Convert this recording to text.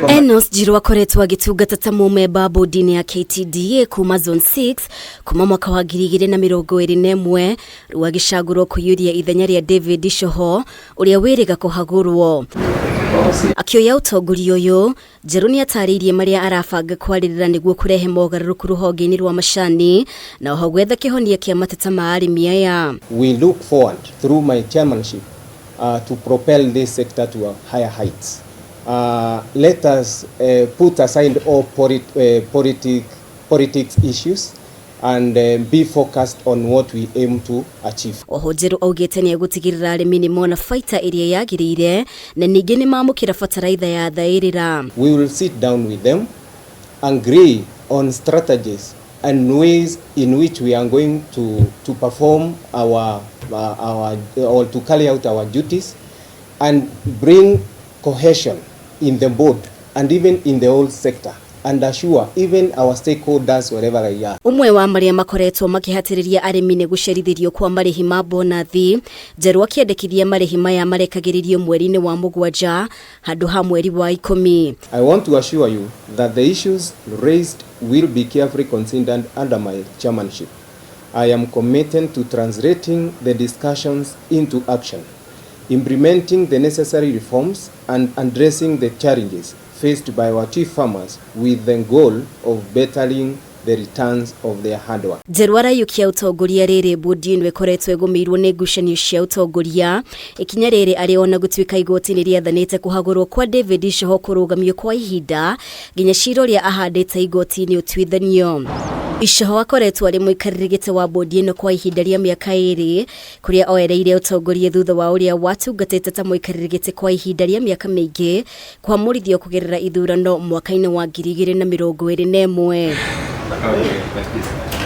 Enos Njiru akoretwo agĩtungata ta mũmemba bodi-inĩ ya KTDA kuma Zone 6 kuma mwaka wa 2021, rĩu agĩcagũrwo kũiyũria ithenya rĩa David Coho ũrĩa wĩrĩga kũhagũrwo. Akĩoya ũtongoria ũyũ, Njerũ nĩ atarĩirie marĩa arabanga kwarĩrĩra nĩguo kũrehe mogarũrũku rũhonge-inĩ rwa macani na oho gwetha kĩhonia kĩa mateta ma arĩmi aya. We look forward through my chairmanship to propel this sector to a higher heights. Let us put aside all politics issues and be focused on what we aim to achieve. Oho Njeru augĩte nĩ egũtigĩrĩra arĩmi nĩ mona baita ĩrĩa yagĩrĩire na ningĩ nĩ mamũkĩra bataraitha ya thaĩrĩra. We will sit down with them, agree on strategies and ways in which we are going to perform our or to carry out our duties and bring cohesion in the board and even in the whole sector and assure even our stakeholders wherever they are. Ũmwe wa marĩa makoretwo makĩhatĩrĩria arĩmi nĩ gũcerithĩrio kwa marĩhi ma bonathi. Njeru akĩendekithia marĩhi maya marekagĩrĩrio mweri-inĩ wa 7 handũ ha mweri wa 10. I want to assure you that the issues raised will be carefully considered under my chairmanship. I am committed to translating the discussions into action, implementing the necessary reforms and addressing the challenges faced by our tea farmers with the goal of bettering the returns of their hard work. Njeru araiyũkia ũtongoria rĩrĩ bodi ĩno ĩkoretwo ĩgũmĩirwo nĩ ngucanio cia ũtongoria, ikinya rĩrĩ arĩ ona gũtuĩka igoti nĩ rĩathanĩte kũhagũrwo kwa David Coho kũrũgamio kwa ihinda nginya cira ũrĩa ahandĩte igoti-inĩ ũtuithanio. Icoho akoretwo arĩ mũikarĩri gĩtĩ wa bodi ĩno kwa ihinda rĩa mĩaka 2, kũrĩa oereire ũtongoria thutha wa ũrĩa watungatĩte ta mũikarĩri gĩtĩ kwa ihinda rĩa mĩaka mĩingĩ kwamũrithio kũgerera ithurano mwaka-inĩ wa 2021. Okay, like this.